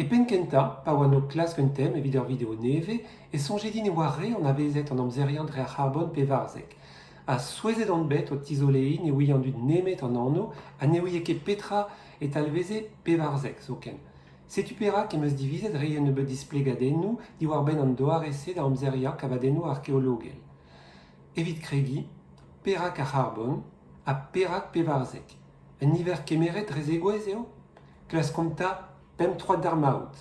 penn-kentañ, pa oan o klask un tem evit ur video nevez, e soñje din e oa re anavezet an amzeriañ dre ar c'harbon 14. Ha souezhet on bet o tizoleiñ ne ouie an dud nemet an anv ha ne ouie ket petra e talveze 14 zoken. Setu perak em eus divizet reiñ un nebeud displegadennoù diwar-benn an doare-se da amzeriañ kavadennoù arkeologel. Evit kregiñ, perak ar c'harbon ha perak 14? Un niver kemeret dre zegouezh eo? Klaskomp 'ta pemp troad d'ar maout.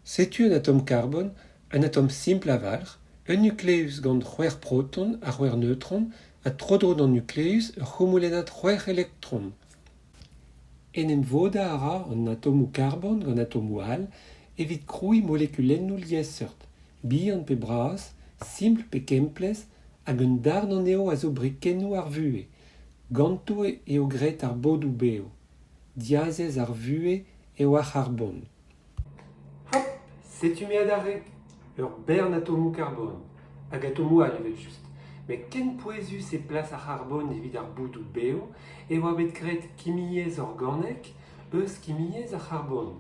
Setu un atom karbon, un atom simpl a-walc'h, un nukleüs gant c'hwec'h proton ha c'hwec'h neutron ha tro-dro d'an nukleüs ur c'houmoulennad c'hwec'h elektron. En em vodañ a ra an atomoù karbon gant atomoù all evit krouiñ molekulennoù liesseurt, bihan pe bras, simpl pe kemplezh, hag un darn anezho a zo brikennoù ar vuhez. Ganto eo graet ar bodoù bev. Diazez ar vuhez eo ar c'harbon. Hop, setu me adarre! Ur bern atomoù karbon. Hag atomoù all evel-just. Met ken pouezus e plas ar c'harbon evit ar boudoù bev e oa bet graet kimiezh organek eus kimiezh ar c'harbon.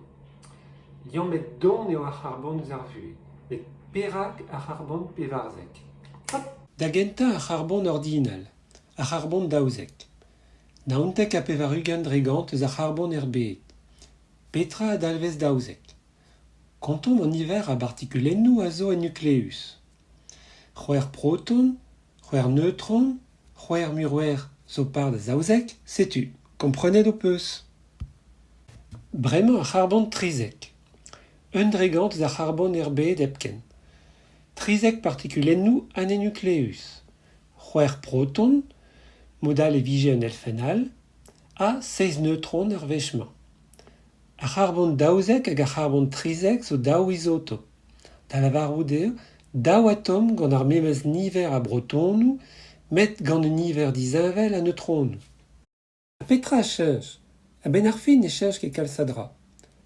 Liammet don eo ar c'harbon eus ar vuhez. Met perak ar c'harbon 14? Hop! Da gentañ ar c'harbon ordinal, ar c'harbon 12. 99% eus ar c'harbon er bed. Petra a dalvez 12? Kontomp an niver a bartikulennoù a zo en nukleüs. C'hwec'h proton, c'hwec'h neutron, c'hwec'h murouer zo par da 12, setu, komprenet ho peus. Bremañ ar c'harbon 13. Un dregant eus ar c'harbon er bed hepken. 13 partikulennoù en e nukleüs. C'hwec'h proton, mod all e vije un elfenn all, ha seizh neutron er wech-mañ. Ar c'harbon 12 hag ar c'harbon 13 zo daou izotop, da lavarout eo daou atom gant ar memes niver a brotonoù met gant un niver disheñvel a neutronoù. Ha petra a cheñch? A-benn ar fin ne cheñch ket kalz a dra.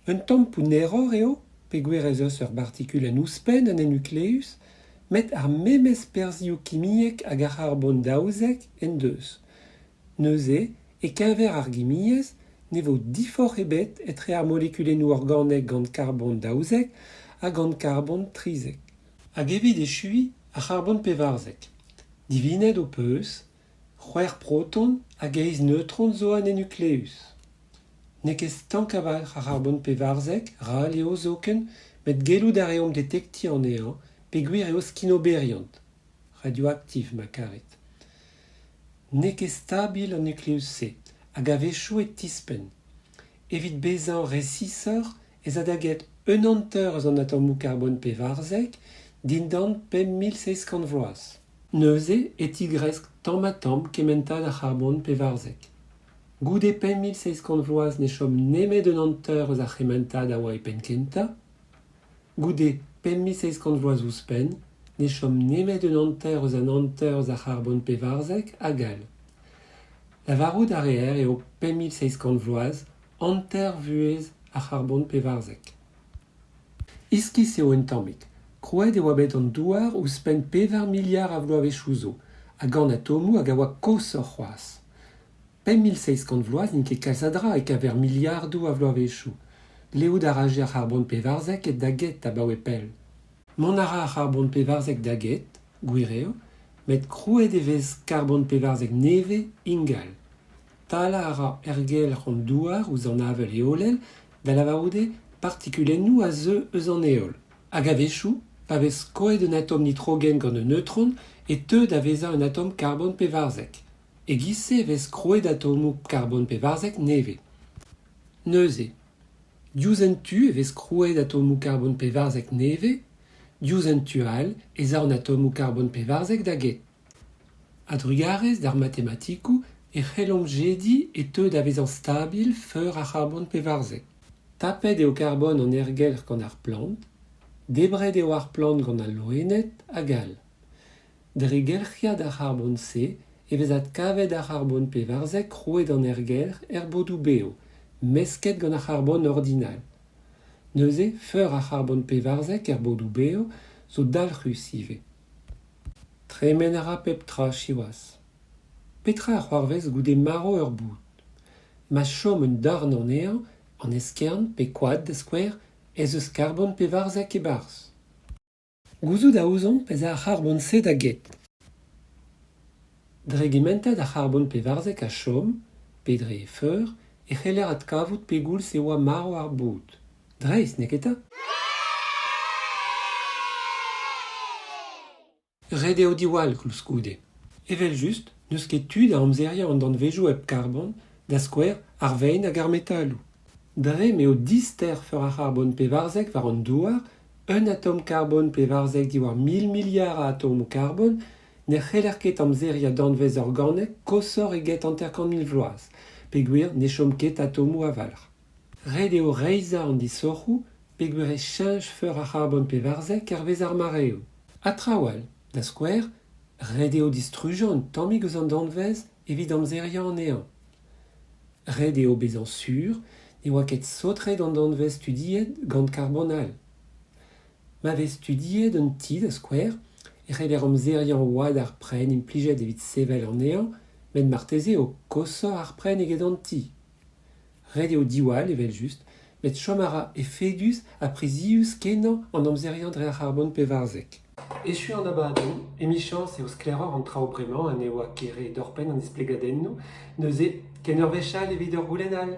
Un tamm pounneroc'h eo peogwir ez eus ur bartikulenn ouzhpenn en e nukleüs, met ar memes perzhioù kimiek hag ar c'harbon 12 en deus. Neuze, e-keñver ar gimiezh, ne vo diforc'h ebet etre ar molekulennoù organek gant karbon 12 ha gant karbon 13. Hag evit echuiñ, ar c'harbon 14. Divinet ho peus, c'hwec'h proton hag eizh neutron zo en e nukleüs. N'eo ket stank a-walc'h ar c'harbon 14, ral eo zoken, met gellout a reomp detektiñ anezhañ peogwir eo skinoberiant, radioaktiv ma karit. N'eo ket stabil an nukleüs-se hag a-wechoù e tispenn. Evit bezañ resisoc'h ez a da get un hanter eus an atomoù karbon 14 dindan 5700 vloaz. Neuze e tigresk tamm-ha-tamm kementad ar c'harbon 14. Goude 5700 vloaz ne chom nemet un hanter eus ar c'hementad a oa e penn-kentañ. Goude 5700 vloaz ouzhpenn ne chom nemet un hanter eus an hanter eus ar c'harbon 14 hag all. Lavarout a reer eo 5700 vloaz hanter vuhez ar c'harbon 14. Iskis eo un tammig. Krouet e oa bet an Douar ouzhpenn pevar miliard a vloavezhioù zo, ha gant atomoù hag a oa koshoc'h c'hoazh. 5700 vloaz n'int ket kalz a dra e-keñver miliardoù a vloavezhioù. Dleout a raje ar c'harbon 14 aet da get abaoe pell. Mont a ra ar c'harbon 14 da get, gwir eo, met krouet e vez karbon 14 nevez ingal. Talañ a ra aergelc'h an Douar ouzh an avel heolel, da lavarout eo partikulennoù a zeu eus an heol. Hag a-wechoù, pa vez skoet un atom nitrogen gant un neutron e teu da vezañ un atom karbon 14. E-giz-se e vez krouet atomoù karbon 14 nevez. Neuze, diouzh un tu e vez krouet atomoù karbon 14 nevez, diouzh un tu all ez a an atomoù karbon 14 da get. A-drugarez d'ar matematikoù e c'hellomp jediñ e teu da vezañ stabil feur ar c'harbon 14. Tapet eo karbon an aergelc'h gant ar plant, debret eo ar plant gant al loened hag all. Dre gelc'hiad ar c'harbon-se e vez adkavet ar c'harbon 14 krouet an aergelc'h er bodoù bev, mesket gant ar c'harbon ordinal. Neuze feur ar c'harbon 14 er bodoù bev zo dalc'hus ivez. Tremen a ra pep tra siwazh. Petra a c'hoarvez goude marv ur boud? Ma chom un darn anezhañ, an eskern pe koad da skouer, ez eus karbon 14 e-barzh. Gouzout a ouzomp ez a ar c'harbon-se da get. Dre gementad ar c'harbon 14 a chom, pe dre e feur, e c'heller adkavout pegoulz e oa marv ar boud. Dreist, neketa ? Ret eo diwall koulskoude. Evel-just n'eus ket tu da amzeriañ an danvezioù hep karbon, da skouer ar vein hag ar metaloù. Dre m'eo dister feur ar c'harbon 14 war an Douar, un atom karbon 14 diwar 1000 miliard a atomoù karbon, ne c'heller ket amzeriañ danvez organek koshoc'h eget 50,000 vloaz, peogwir ne chom ket atomoù a-walc'h. Ret eo reizhañ an disoc'hoù peogwir e cheñch feur ar c'harbon 14 hervez ar mareoù. Ha traoù all, da skouer, ret eo distrujañ un tammig eus an danvez evit amzeriañ anezhañ. Ret eo bezañ sur ne oa ket saotret an danvez studiet gant karbon all. Ma vez studiet un ti da skouer e c'heller amzeriañ oad ar prenn implijet evit sevel anezhañ met marteze eo koshoc'h ar prenn eget an ti. Ret eo diwall evel-just met chom a ra efedus ha prizius-kenañ an amzeriañ dre ar c'harbon 14. Echu an abadenn, emichañs eo sklaeroc'h an traoù bremañ ha ne oa ket re dorr-penn an displegadennoù, neuze ken ur wech all evit ur goulenn all.